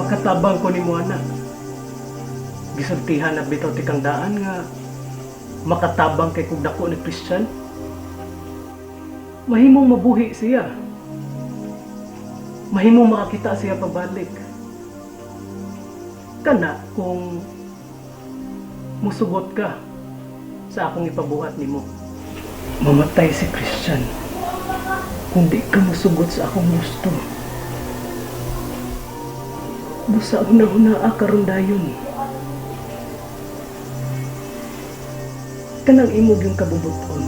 Makatabang ko nimo, anak. Gisultihan na bitaw tikang daan nga makatabang kay kog dako ni Christian. Mahimong mabuhi siya. Mahimong makakita siya pabalik. Kana kung musugot ka sa akong ipabuhat nimo. Mamatay si Christian kung di ka musugot sa akong gusto. Busa huna-huna karon dayon. Kanang imog yung kabubuton.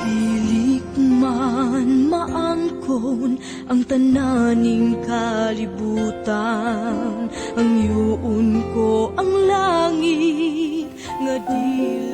Dili man maangkon ang tananing kalibutan, ang yuon ko ang langit nga dili.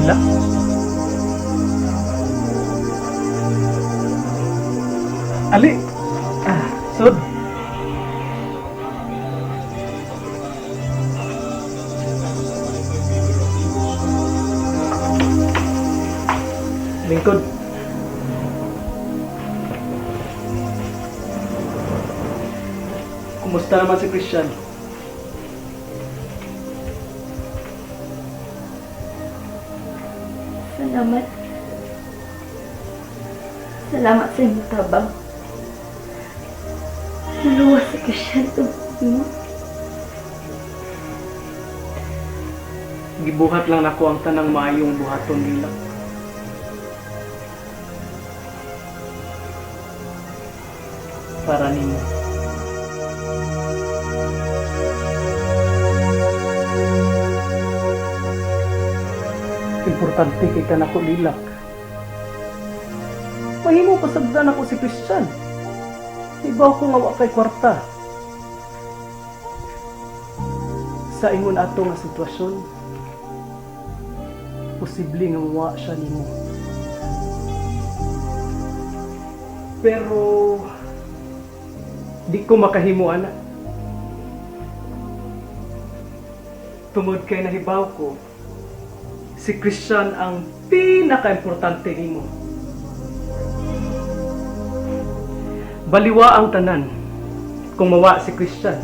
Lila? Ali! Ah, sud! Lingkod. Kumusta naman si Christian? Salamat. Salamat sa imong tabang. Naluwas si Christian tungod mo. Gibuhat lang nako ang tanang maayong buhaton nila. Para nimo. Importante kay kanako, Lilak. Mahimo pasagdan ako si Christian. Ibaw ko nga wa kay kwarta. Sa ingon ato nga sitwasyon, Posible nga mawa siya nimo. Pero di ko makahimo ana. Tungod kay nahibaw ko, si Christian ang pinaka-importante nimo. Baliwa ang tanan kung mawa si Christian.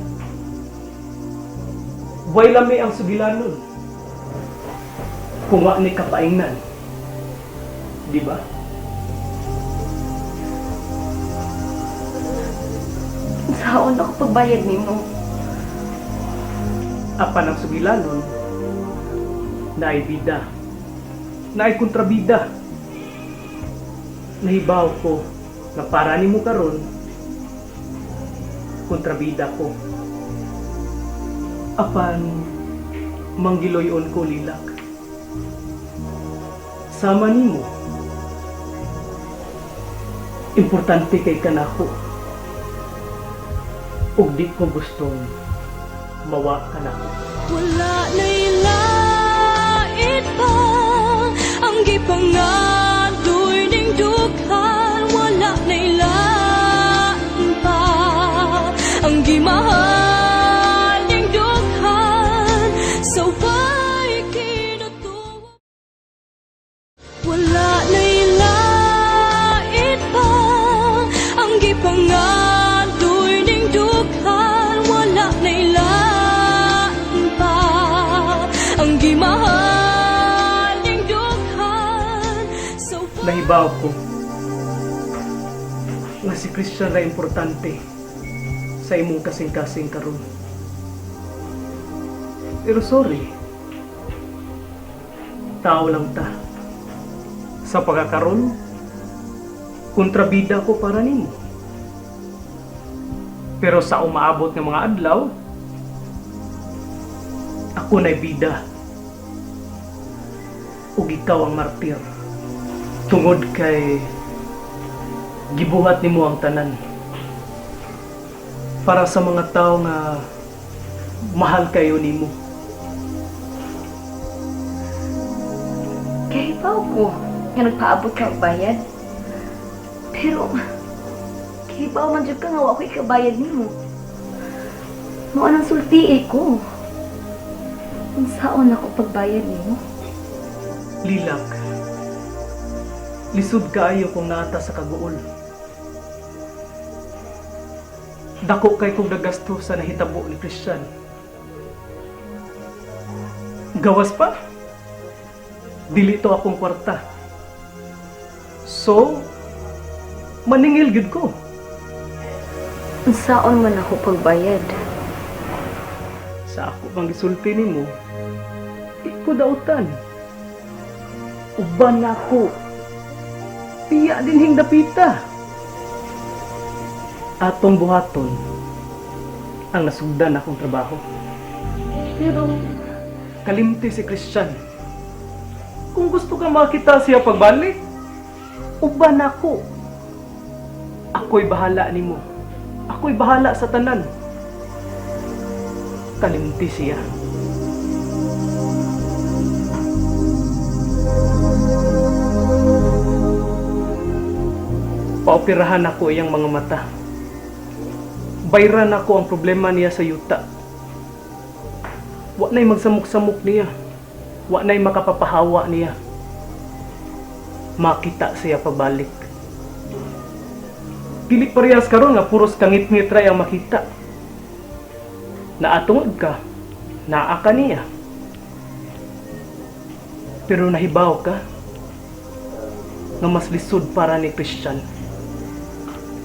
Way lami ang sugilanon kung wa ni kapaingnan. Di ba? Unsaon ako pagbayad nimo? Apan ang sugilanon, naay bida, naay kontrabida. Nahibaw ko nga para nimo karon, kontrabida ko. Apan manggiloyon ko, Lilak. Sama nimo. Importante kay kanako. Ug di ko gustong mawa kanako. Wala na'y lait pa ang gipangadoy ning dughan. Wala na'y lain pa ang gimahal ning dughan. Sa way kinutuwa. Wala na'y lait pa ang gipangadoy ning dughan. Wala na'y lain pa ang gimahal ning dughan. Sa Nahibaw ko nga si Christian ra importante sa imong kasing-kasing karon. Pero sorry, tao lang ta. Sa pagkakaroon, kontrabida ko para nimo. Pero sa umaabot nga mga adlaw, ako na'y bida. Ug ikaw ang martir. Tungod kay gibuhat nimo ang tanan para sa mga tao nga mahal kayo nimo. Kahibaw ko nga nagpaabot ka og bayad. Pero kahibaw man jud ka nga wa ko ikabayad nimo. Mao nang sulti ko. Unsaon ako pagbayad nimo? Lilak, lisod kaayo kung naata sa kaguol. Dako kay kong nagasto sa nahitabo ni Christian. Gawas pa? Dili to akong kwarta. So, maningil gyud ko. Unsaon man ako pagbayad? Sa ako bang gisulti nimo, di ko dautan. Uban na ako. Piya din dapita. Atong buhaton ang nasugdan akong trabaho. Pero kalimti si Christian. Kung gusto ka makita siya pagbalik, uban ako. Ako'y bahala nimo. Ako'y bahala sa tanan. Kalimti siya. Paoperahan ako iyang mga mata. Bayran ako ang problema niya sa yuta. Wa na'y magsamok-samok niya. Wa na'y makapapahawa niya. Makita siya pabalik. Dili parehas karon nga puros kangit-ngit ra ang makita. Naatungod ka, naa ka niya. Pero nahibaw ka nga mas lisod para ni Christian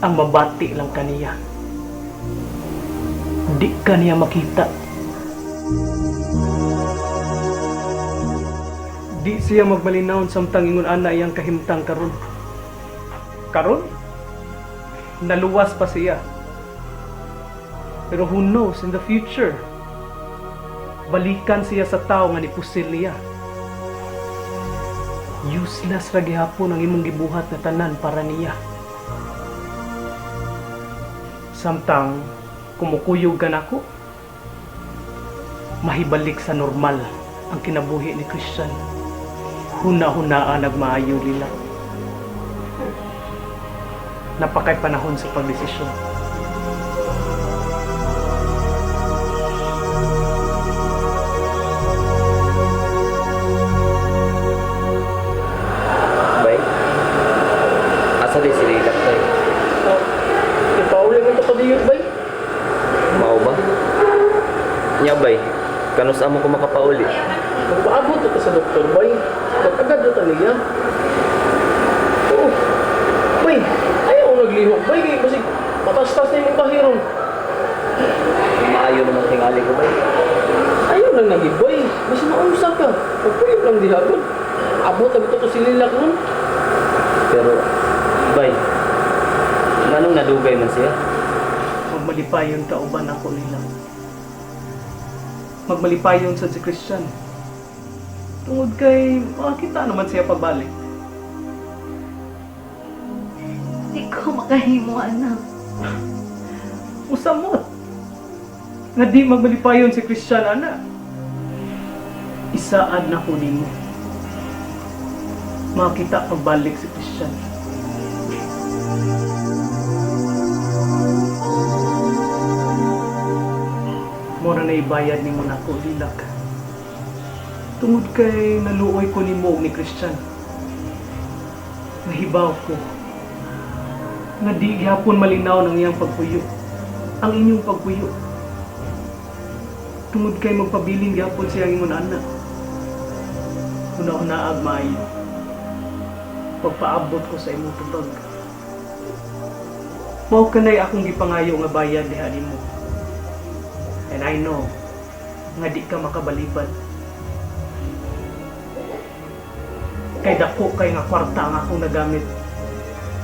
ang mabati lang kaniya. Di ka niya makita. Di siya magmalinawon samtang ingon ana iyang kahimtang karon. Karon? Naluwas pa siya. Pero who knows in the future? Balikan siya sa tao nga nipusil niya. Useless ra gihapon ang imong gibuhat na tanan para niya. Samtang kumukuyog ka nako, mahibalik sa normal ang kinabuhi ni Christian. Huna-hunaan nagmaayo, Lila. Napakay panahon sa pagdesisyon. Bay, asa di sila ilaktay? Oh, ipauli mo ito kadiyot, bay. Mao ba? Nya bay, kanus amo ko makapauli. Magpaabot ito sa doktor, bay. Pagkagad na niya. Oo. Bay, ayaw naglihok, bay. Kay Basig, matastas na yung kahiron. Maayo naman tingali ko bay. Ayaw lang nagib, bay. Basig maunsa ka. Pagpuyok lang diha, bay. Abot na ito ko si Lilak nun. Pero, bay, nganong nadugay man siya? Magmalipayon ka uban ako, Lilak. Magmalipayon sa si Christian. Tungod kay makakita naman siya pagbalik. Di ko makahimo, anak. Usamot. Nga di magmalipayon si Christian, ana. Isaad na ko nimo. Makita pagbalik si Christian. Mora na ibayad nimo nako, Lilak. Tungod kay naluoy ko nimo og ni Christian. Nahibaw ko nga di gihapon malinaw ng iyang pagpuyo. Ang inyong pagpuyo. Tungod kay magpabilin gihapon siya ingon ana. Una-una maayo. Pagpaabot ko sa imong tubag. Mao kanay akong gipangayo nga bayad diha nimo. And I know nga di ka makabalibad. Kay dako kay nga kwarta ang akong nagamit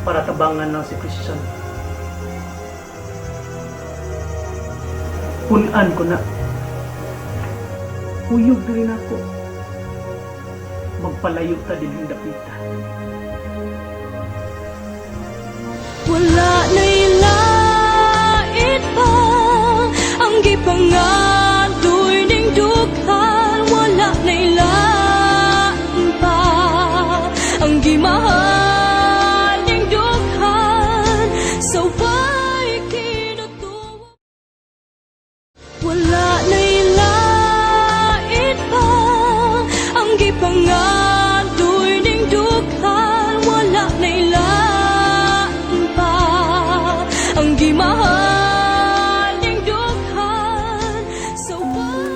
para tabangan lang si Christian. Punan ko na. Uyog na rin ako. Magpalayo ta din dapita. Wala na'y lait pa ang gipangadoy ning dughan. Wala na'y lain pa ang gimahal ning dughan. Sa way kinutuwa. Wala na'y lait pa ang gipangadoy ning dughan. Wala na'y lain pa ang gimahal ning dughan. Sa way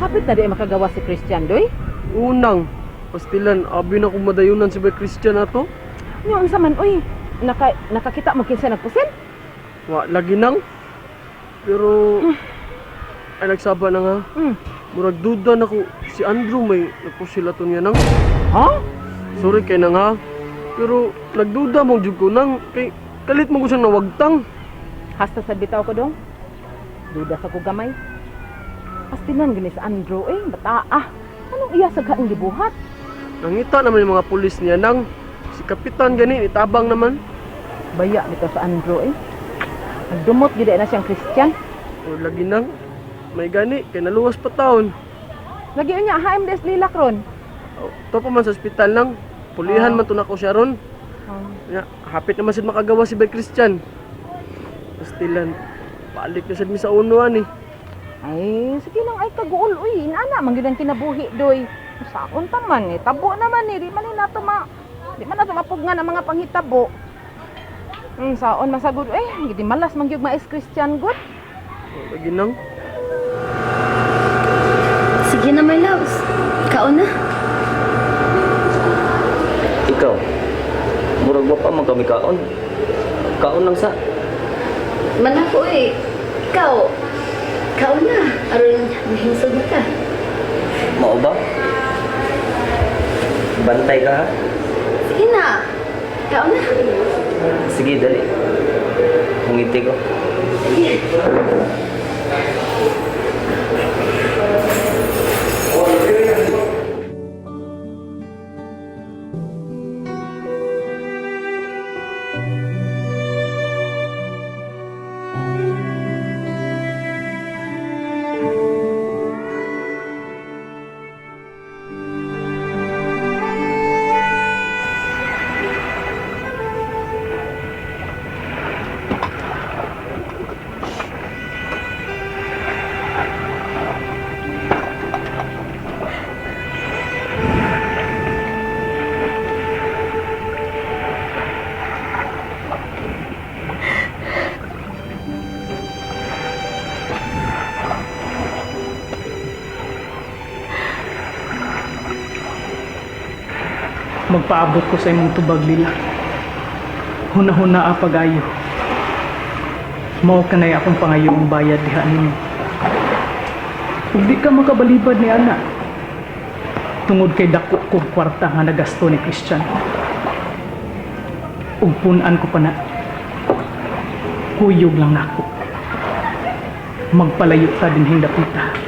Hapit na di makagawa si Christian, doy. Unang, pastilan, abi na kung madayunan si Bay Christian ato. Nyo, unsa man, uy. Nakakita mo kinsa nagpusin? Wa, lagi nang. Pero, ay nagsaba na nga. Murag duda na ko, si Andrew may nagpusil ato niya nang. Ha? Sorry kay nang ha. Pero, nagduda mo jud ko nang. Kay, kalit mo ko siyang nawagtang. Hasta sa bitaw ko dong. Duda sa ko gamay. Pastilan gani sa Andrew, eh. Bata, ah. Anong iya sa kaang gibuhat? Nangita naman yung mga pulis niya nang. Si Kapitan gani, itabang naman. Baya bitaw sa Andrew, eh. Nagdumot gyud na siyang Christian. O lagi nang. May gani, kay naluwas pa taon. Lagi niya HMDS lilak ron. O, to pa man sa ospital lang. Pulihan man to nako siya ron. Ya, hapit naman sad makagawa si Bay Christian. Pastilan, balik na sad mi sa unuan eh. Ay, sige lang ay kaguol uy. Inana man gyud ang kinabuhi doy. Saon ta man eh. Tabo naman eh. Di man nato mapugnan ang mga panghitabo. Saon masagod eh. Gidi malas man gyud mais Christian gud. O, lagi nang. Sige na, my loves. Kaon na. Ikaw, murag wa pa man kami kaon. Kaon lang sa. Manako eh. Ikaw, kaon na. Aron, mahinsog na ka. Mao ba? Bantay ka ha? Sige na. Kaon na. Sige, dali. Ngiti ko. Sige. Magpaabot ko sa imong tubag, Lila. Huna-huna a pagayo. Mao kanay akong pangayong bayad diha nimo. Ug di ka makabalibad ni ana. Tungod kay dako kog kwarta nga nagasto ni Christian. Ug pun-an ko pa na. Kuyog lang nako. Magpalayo ta dinhing dapita.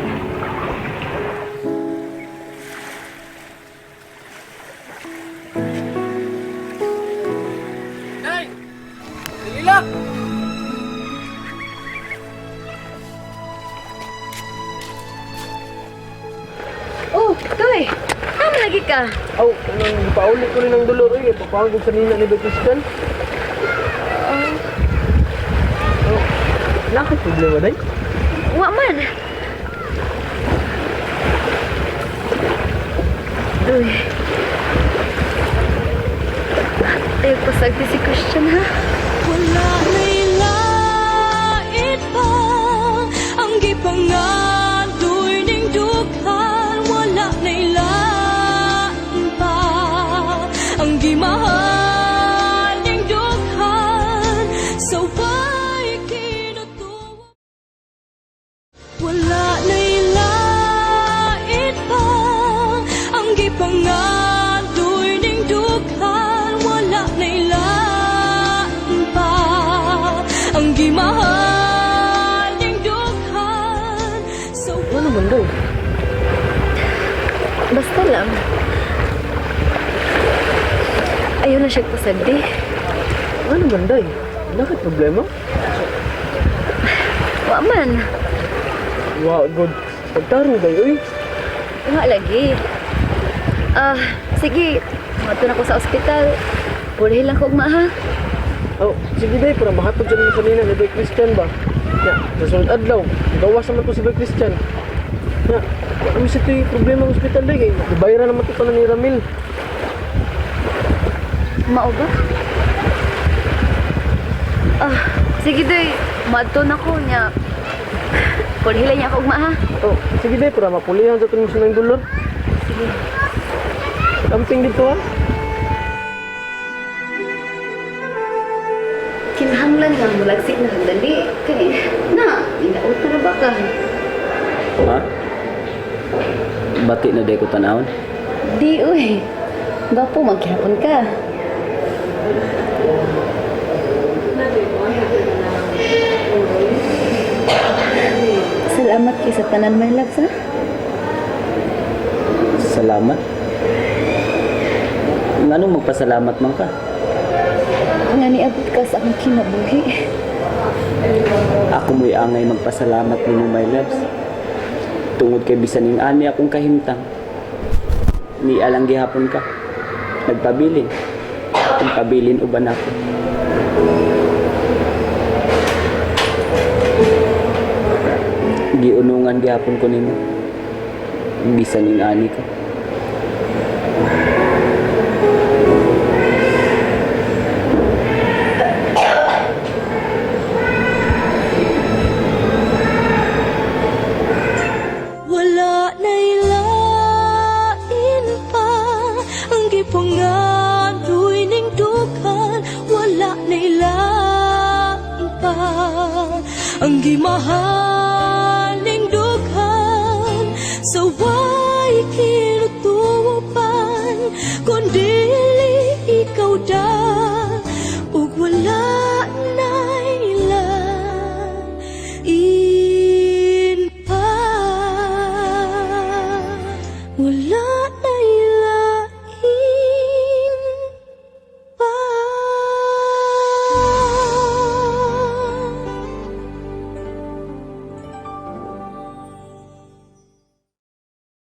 Oh, Toy. Tama lagi ka. Aw, nang pauli ko rin ang dolor eh. Papangog sa nina ni Christian. Oh, nakit problema day? Wa man. Uy. Ayaw pasagdi si Christian, ha? Wala na'y lait pa ang gipangandoy ning dughan. Wala na'y lain pa ang gimahal ning dughan. Sa way kinutuwa. Wala na'y lait pa ang gipangandoy ning dughan. Wala na'y lain pa ang gimahal ning dughan. Sa Ano man daw? Basta lang. Ayaw na siya pasagdi. Ano man day? Nakit problema? Wa man. Wa, good. Pagtarong day, uy. Wa lagi. Ah, sige. Mato na ko sa ospital. Purihin lang ko ugma, ha? Oh, sige day, para mahatod sa nimo sa nina ni Boy Christian ba? Ya, sa sunod adlaw, gawas naman to si Boy Christian. Ya, ano sa ito'y problema ng ospital day? Kay, bayaran naman to tanan ni Ramil. Mao ba? Ah, sige day. Madto na ko niya. Purihin lang niya ako ugma, ha? Oh, sige day, para mapulihan sa itong ng dolor. Sige. Kamping dito ha. Kinahanglan nga mulagsik na kagdali. Kay, na, inaot na ba ka? Ha? Bati na day ko tanawon. Di, uy. Bapo, magkihapon ka. Salamat kay sa tanan, my loves, ha? Salamat. Nganong magpasalamat man ka? Nga niabot ka sa akong kinabuhi. Ako mo'y angay magpasalamat nimo, my loves. Tungod kay bisan ning ani akong kahimtang. Ni alang gihapon ka. Nagpabilin. Nagpabilin uban ako. Giunungan gihapon ko nimo. Bisan ning ani ko. Wala na'y lain pa ang gipangandoy ning dughan. Wala na'y lain pa ang gimahal ning dughan. Sa way kinutuban. Kung dili ikaw da, ug wala na'y lain pa. Wala.